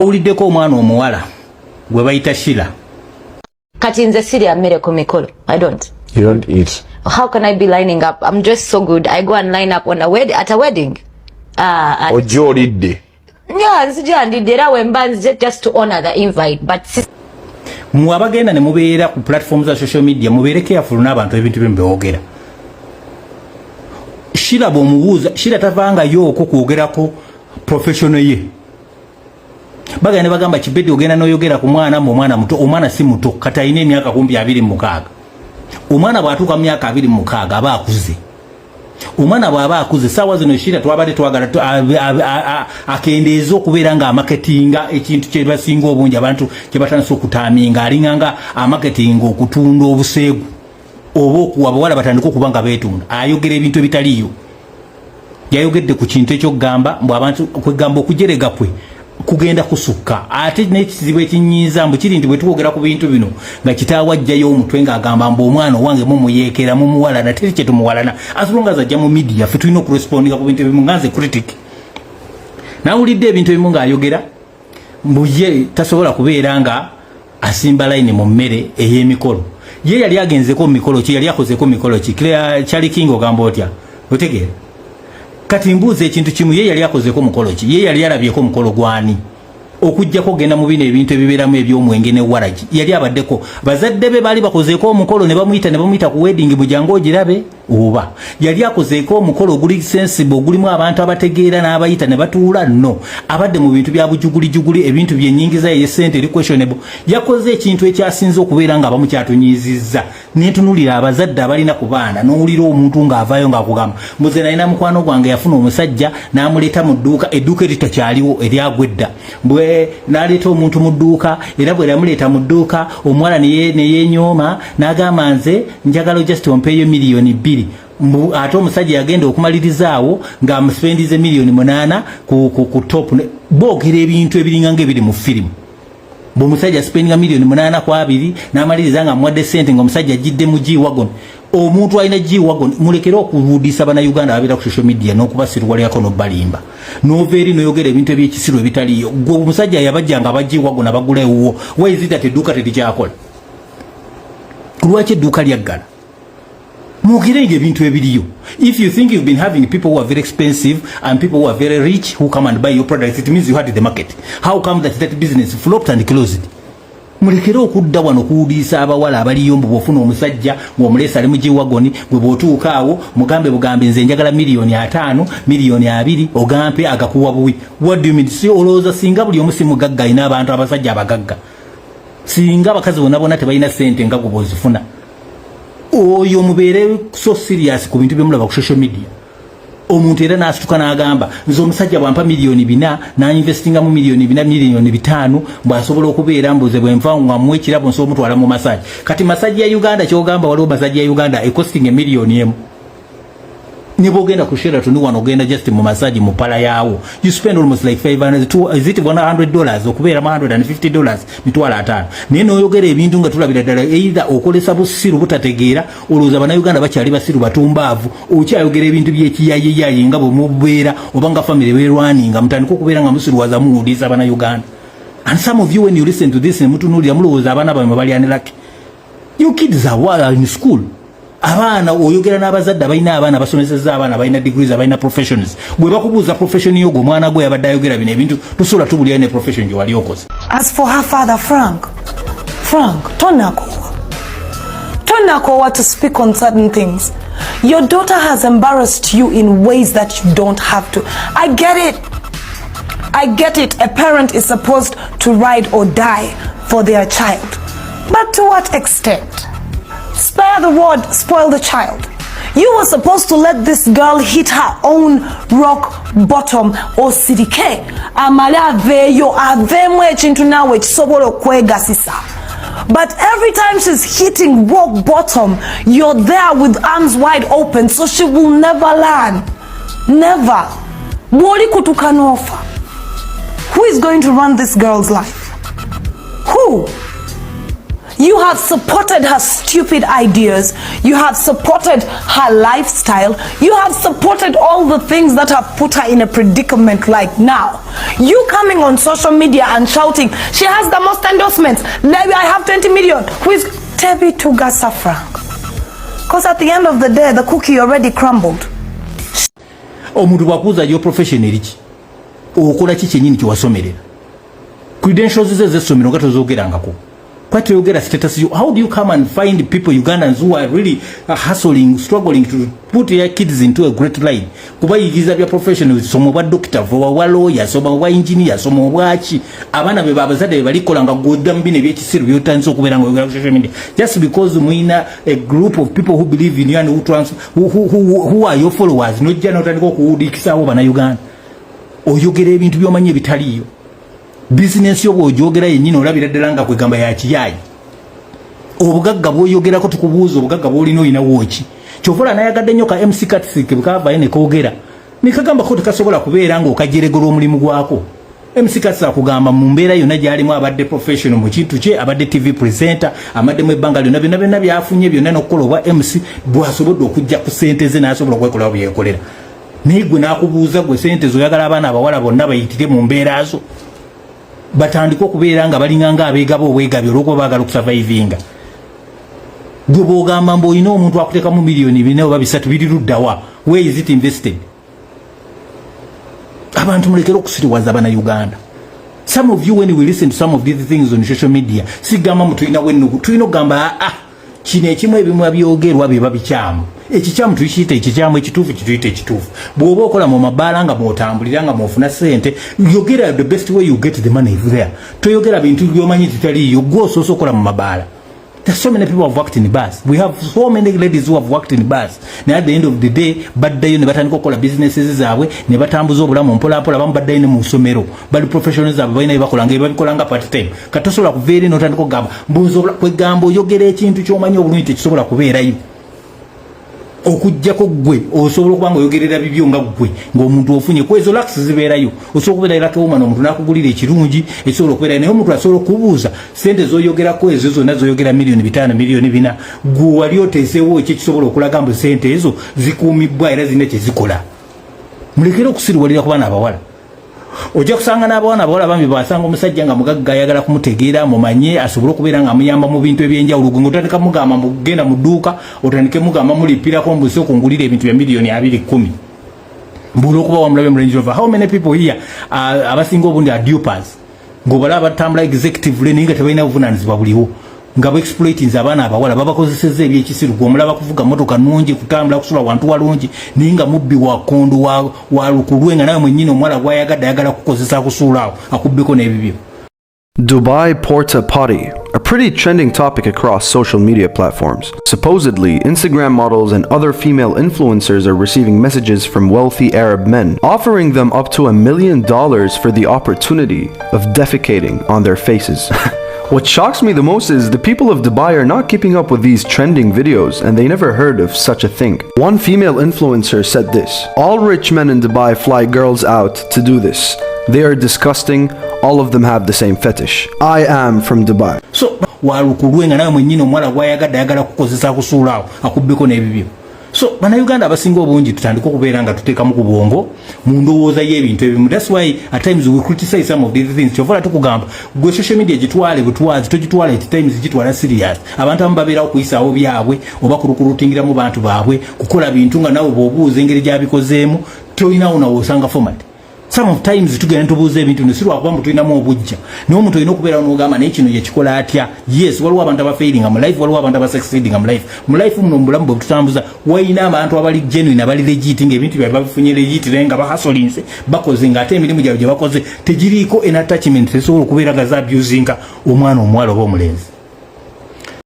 Owuliddeko omwana omuwala gwe bayita Shira? Kati nze sirya mmere ku mikolo. I don't. You don't eat. How can I be lining up? I'm dressed so good. I go and line up on a wed at a wedding. Ojja olidde. Yeah, nzija ndidde, era wemba nzije just to honor the invite, but si Mwe abagenda ne mubeera ku platform za social media, mubeere careful n'abantu, ebintu bimu bewogera. Shira bw'omubuuza, Shira tavangayo okwo kwogerako professional ye. Bagenda ne bagamba Kibedi ogenda n'oyogera ku mwana mu omwana muto. Omwana si muto, kati alina emyaka kumpi 26. Omwana bw'atuuka mu myaka 26 aba akuze. Omwana bw'aba akuze, saawa zino Shira twabadde twagala akendeeze okubeera nga amarketinga ekintu kye basinga obungi abantu kye batandise okutaaminga. Alinga nga amarketinga okutunda obuseegu oba okuwa abawala batandike okuba nga beetunda. Ayogera ebintu ebitaliiyo. Yayogedde ku kintu ekyokugamba mbu abantu kwegamba okujerega kwe kugenda kusukka. Ate n'ekizibu ekinyiiza mbu kiri nti bwe twogera ku bintu bino nga kitaawe ajjayo omutwe ng'agamba mbu omwana owange mumuyeekera, mumuwalana. Teri kye tumuwalana. As long as ajja mu media, ffe tulina okurespondinga ku bintu ebimu. Nga nze critic, nawulidde ebintu ebimu ng'ayogera mbu ye tasobola kubeera nga asimba layini mu mmere ey'emikolo. Ye yali agenzeko mu mikolo ki? Yali akozeko mu mikolo ki? Charlie King, ogamba otya? Otegeera? Kati mbuuza ekintu kimu: ye yali akozeko mukolo ki? Ye yali alabyeko mukolo gwani okugjako ogenda mu bino ebintu ebibeeramu ebyomwenge ne waragi? Yali abaddeko? Bazadde be baali bakozeeko omukolo ne bamuyita, ne bamuyita ku wedding bujangu ogirabe? Oba yali akozeeko omukolo oguli sensible, ogulimu abantu abategeera, n'abayita ne batuula? No abadde mu bintu bya bujugulijuguli, ebintu byenyingiza ey'essente eri questionable. Yakoze ekintu ekyasinze okubeera nga abamu kyatunyiizizza, nentunulira abazadde abalina ku baana. N'owulira omuntu ng'avaayo ng'akugamba, "Muze nalina mukwano gwange yafuna omusajja n'amuleeta mu dduuka." Edduuka eritakyaliwo, eryagwa edda. Bwe n'aleeta omuntu mu dduuka, era bwe yamuleeta mu dduuka, omuwala ne yeenyooma n'agamba, "Nze njagala just ompeeyo 2 miliyoni." Ate omusajja yagenda okumaliriza awo ng'amuspendize miliyoni 8 ku top. Boogera ebintu ebiringa ng'ebiri mu firimu. Bw'omusajja spendinga miliyoni 8 ku 2, n'amaliriza nga amuwadde sente, nga omusajja ajjidde mu G-Wagon. Omuntu alina G-Wagon, mulekere okuwudiisa Bannayuganda ababeera ku social media n'okubasiruwalyako n'obbalimba. N'ova eri n'oyogera ebintu ebyekisiru ebitaliiyo. Gwe omusajja yabajjanga aba G-Wagon abagula ewuwo, waizita tedduuka terikyakola? Lwaki edduuka lyaggala? Mwogerenga ebintu ebiriyo. If you think you've been having people who are very expensive and people who are very rich who come and buy your products, it means you had the market. How come that that business flopped and closed? Mulekere okudda wano okuwuliisa abawala abaliyo mbu bw'ofuna omusajja ng'omuleesa ali mu G-Wagon, gwe bw'otuuka awo mugambe bugambe, "Nze njagala miliyoni 50, miliyoni 20," ogampe agakuwa buwi. What do you mean? Si olowooza singa buli omu si mugagga alina abantu abasajja abagagga, singa abakazi bonna bonna tebalina ssente nga gwe bw'ozifuna? Oyo mubeere so serious ku bintu byemulaba ku social media. Omuntu era n'asituka n'agamba, "Nze omusajja bwampa miliyoni 4 n'investinga mu miliyoni 4, miliyoni 5, bw'asobola okubeera mbuze bwe nva nga muwa ekirabo, nsobola omutwala mu massage." Kati massage ya Uganda, kyogamba waliwo massage ya Uganda ecosting emiliyoni 1? Ne bwogenda ku Sheraton wano, ogenda just mu massage mu parlour yaawo, you spend almost like 500 to, is it $100 okubeera mu $150, 50,000. Naye n'oyogera ebintu nga tulabira ddala either okolesa busiru butategeera. Olowooza Bannayuganda bakyali basiru batumbaavu? Okyayogera ebintu byekiyayeyaye nga bwe mubeera oba nga famire beerwaninga. Mutandike okubeera nga musiruwaza, muwuliza Bannayuganda. And some of you, when you listen to this, ne mutunuulira, mulowooza abaana bammwe bali unlucky. Your kids are in school. Abaana, oyogera n'abazadde abalina abaana basomesezza, abaana balina degrees, abalina professions. Bwe bakubuuza profession yo, gwe omwana gwe yabadde ayogera bino ebintu, tosobola tubulira ne profession gye wali okoze. As for her father, Frank, Frank, tonakowa. Tonakowa to speak on certain things. Your daughter has embarrassed you in ways that you don't have to. I get it. I get it. A parent is supposed to ride or die for their child. But to what extent? Spare the rod, spoil the child. You were supposed to let this girl hit her own rock bottom, osirike amale aveeyo, aveemu ekintu naawe ekisobola okwegasisa. But every time she's hitting rock bottom, you're there with arms wide open, so she will never learn. Never. Bw'oli kutuka n'ofa, who is going to run this girl's life? Who? You have supported her stupid ideas. You have supported her lifestyle. You have supported all the things that have put her in a predicament like now. You coming on social media and shouting, "She has the most endorsements. Maybe I have 20 million." Who is Tebitugasa, Frank? Because at the end of the day, the cookie already crumbled. Omuntu bwakubuuza yo profession eriki, okola ki kyenyini kyewasomerera, credentials ze ez'essomero nga tozogerangako, kwati toyogera status yo. How do you come and find people, Ugandans who are really hustling, struggling to put their kids into a great line, kubayigiriza bya professionals, soma obwa doctor, oba lawyer, soma obwa engineer, soma obwaki, abaana be babazadde be balikola, nga gwodda mu bino ebyekisiru byotandise okubeera nga oyogera ku social media just because mulina a group of people who believe in you and who are your followers? Nojja notandika okuwudikisawo Bannayuganda, oyogera ebintu byomanyi ebitaliiyo. Bizinensi yo bw'ogyogera yennyini olabira ddala nga kwegamba yakiyaayi. Obugagga bw'oyogerako, tukubuuza obugagga bw'olina, olinawo ki? Kyova ola nayagadde nnyo ka MC Kats bwekavayo ne koogera ne kagambako tekasobola kubeera ng'okajeregera omulimu gwako. MC Kats akugamba mu mbeera yonna gy'alimu abadde professional mu kintu kye, abadde TV presenter, amaddemu ebbanga lyonna, byonna byonna byafunye byonna n'okukola obwa MC bw'asobodde okujja ku ssente ze n'asobola okwekolawo byeyekolera. Naye gwe n'akubuuza, gwe sente zoyagala abaana abawala bonna bayitire mu mbeera zo, batandike okubeera nga balinga nga abeegaba obwegabi olwokuba baagala okusurvivinga. Gwe bwogamba mbu olina omuntu akuteekamu miliyoni 4 oba 3, biri luddawa? Where is it invested? Abantu mulekere okusiriwaza Bannayuganda. Some of you, when we listen to some of these things on social media, sigamba mu tulina wennugu, tulina okugamba, "Ah, kino ekimu ebimu byogerwa biba bikyamu." Ekikyamu tukiyita ekikyamu, ekituufu kituyita ekituufu. Bw'oba okola mu mabaala nga mwotambulira nga mwofuna sente, yogera the best way you get the money there. Toyogera bintu byomanyi titaliiyo. Gwe osoose okola mu mabaala. There's so many people who have worked in bars. We have so many ladies who have worked in bars. Now at the end of the day, baddayo ne batandika okukola businesses zaabwe ne batambuza obulamu mpola mpola. Abamu baddayo ne mu ssomero, bali professionals zaabwe, balina bye bakola nga babikola nga part time. Kati tosobola kuva eri n'otandika okugamba mbuuza kwegamba oyogera ekintu ky'omanyi obulungi tekisobola kubeerayo, okuggyako ggwe osobola okuba nga oyogerera bibyo nga ggwe ng'omuntu ofunye kwezo lucks zibeerayo. Osobola okubeera lucky woman, omuntu n'akugulira ekirungi ekisobola okubeerayo. Naye omuntu asobola okubuuza sente z'oyogerako ezo zonna zoyogera, miliyoni 5, miliyoni 4, gwe wali oteeseewo ekyo ekisobola okulaga mbu sente ezo zikuumibwa era zirina kyezikola? Mulekere okusiriwalira ku baana abawala. Ojja kusanga n'abawana abawala bambi basanga omusajja nga mugagga, ayagala kumutegeera, mumanye asobole okubeera nga amuyamba mu bintu ebyenjawulo. Gwe ngaotandika mugamba mugenda mu dduuka, otandike mugamba mulipirako, mbuse okungulira ebintu bya miliyoni 20 10 mbula okuba wamulabe mu Range Rover. How many people here abasinga obundi are dupers, ng'obalaba batambula executive naye nga tebalina buvunaanyizibwa buliwo, nga baexploitinze abaana abawala, babakozeseza ebyekisiru? Gwe omulaba kuvuga motoka nungi, kutambula, kusula wantu walungi, naye nga mubbi wa kondo wa lukulwe, nga nawe mwennyini omuwala gwayagadde ayagala kukozesa kusuulaawo akubbeko n'ebibyo. Dubai Porta Potty, a pretty trending topic across social media platforms. Supposedly, Instagram models and other female influencers are receiving messages from wealthy Arab men, offering them up to $1 million for the opportunity of defecating on their faces. What shocks me the most is the people of Dubai are not keeping up with these trending videos and they never heard of such a thing. One female influencer said this: "All rich men in Dubai fly girls out to do this. They are disgusting. All of them have the same fetish. I am from Dubai." So walukulwe nga nawe mwennyini omuwala gwayagadde ayagala kukozesa kusuulaawo akubbeko n'ebibyo. So Bannayuganda abasinga obungi tutandike okubeera nga tuteekamu ku bwongo mu ndowooza y'ebintu ebimu. That's why at times we criticize some of these things. Kyova tukugamba gwe social media gitwale butwazi, togitwala at times gitwala serious. Abantu abamu babeerawo kuyisaawo byabwe oba kurecruitingiramu bantu baabwe kukola bintu nga nawe bw'obuuza engeri gyabikozeemu tolinawo nawe osanga format. Some of times tugenda tubuuza ebintu ne sirwakuba mbu tulinamu obujja, naye omuntu olina okubeera n'ogamba, "Naye kino yekikola atya?" Yes, waliwo abantu abafailinga mu life, waliwo abantu abasucceedinga mu life. Mu life muno, mu bulamu bwe bututambuza, walina abantu abali genuine, abali legit, ng'ebintu byabwe babifunye legit, naye nga bahustlinze, bakoze, ng'ate emirimu gyabwe gye bakoze tegiriiko an attachment tesobola okubeera nga zaabusinga omwana omuwala oba omulenzi.